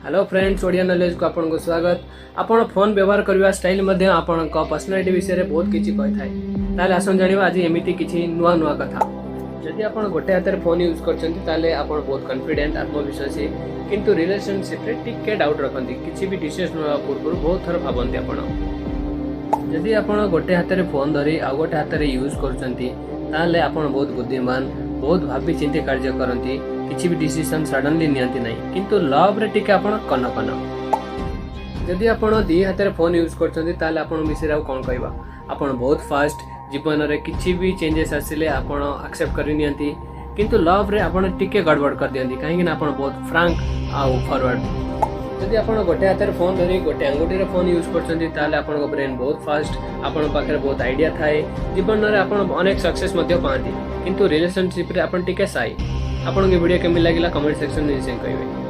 Hello friends, Odia ନଲେଜକୁ ଆପଣଙ୍କୁ ସ୍ୱାଗତ। ଆପଣ ଫୋନ୍ ବ୍ୟବହାର କରିବା ଷ୍ଟାଇଲ୍ ମଧ୍ୟ ଆପଣଙ୍କ ପର୍ସନାଲିଟି ବିଷୟରେ ବହୁତ କିଛି କହିଥାଏ। ତାହେଲେ ଆସନ୍ତୁ ଜାଣିବା ଆଜି ଏମିତି କିଛି ନୂଆ ନୂଆ କଥା। ଯଦି ଆପଣ ଗୋଟେ ହାତରେ ଫୋନ୍ ୟୁଜ୍ କରୁଛନ୍ତି, ତାହେଲେ ଆପଣ ବହୁତ କନଫିଡେଣ୍ଟ, ଆତ୍ମବିଶ୍ୱାସୀ, କିନ୍ତୁ ରିଲେସନସିପ୍ରେ ଟିକେ ଡାଉଟ୍ ରଖନ୍ତି। କିଛି ବି ଡିସିସନ୍ ନେବା ପୂର୍ବରୁ ବହୁତ ଥର ଭାବନ୍ତି ଆପଣ। ଯଦି ଆପଣ ଗୋଟେ ହାତରେ ଫୋନ୍ ଧରି ଆଉ ଗୋଟେ ହାତରେ ୟୁଜ୍ କରୁଛନ୍ତି, ତାହେଲେ ଆପଣ ବହୁତ ବୁଦ୍ଧିମାନ, ବହୁତ ଭାବି ଚିନ୍ତି କାର୍ଯ୍ୟ କରନ୍ତି, କିଛି ବି ଡିସିସନ୍ ସଡନଲି ନିଅନ୍ତି ନାହିଁ, କିନ୍ତୁ ଲଭ୍ରେ ଟିକେ ଆପଣ କନ କନ। ଯଦି ଆପଣ ଦି ହାତରେ ଫୋନ୍ ୟୁଜ୍ କରୁଛନ୍ତି, ତାହେଲେ ଆପଣଙ୍କ ବିଷୟରେ ଆଉ କ'ଣ କହିବା? ଆପଣ ବହୁତ ଫାଷ୍ଟ। ଜୀବନରେ କିଛି ବି ଚେଞ୍ଜେସ୍ ଆସିଲେ ଆପଣ ଆକ୍ସେପ୍ଟ କରି ନିଅନ୍ତି, କିନ୍ତୁ ଲଭ୍ରେ ଆପଣ ଟିକେ ଗଡ଼ବଡ଼ କରିଦିଅନ୍ତି, କାହିଁକି ନା ଆପଣ ବହୁତ ଫ୍ରାଙ୍କ ଆଉ ଫରୱାର୍ଡ଼। ଯଦି ଆପଣ ଗୋଟେ ହାତରେ ଫୋନ୍ ଧରି ଗୋଟେ ଆଙ୍ଗୁଠିରେ ଫୋନ୍ ୟୁଜ୍ କରୁଛନ୍ତି, ତାହେଲେ ଆପଣଙ୍କ ବ୍ରେନ୍ ବହୁତ ଫାଷ୍ଟ, ଆପଣଙ୍କ ପାଖରେ ବହୁତ ଆଇଡ଼ିଆ ଥାଏ, ଜୀବନରେ ଆପଣ ଅନେକ ସକ୍ସେସ୍ ମଧ୍ୟ ପାଆନ୍ତି, କିନ୍ତୁ ରିଲେସନସିପ୍ରେ ଆପଣ ଟିକେ ସାଇ। ଆପଣଙ୍କୁ ଭିଡ଼ିଓ କେମିତି ଲାଗିଲା, କମେଣ୍ଟ ସେକ୍ସନରେ ନିଶ୍ଚୟ କହିବେ।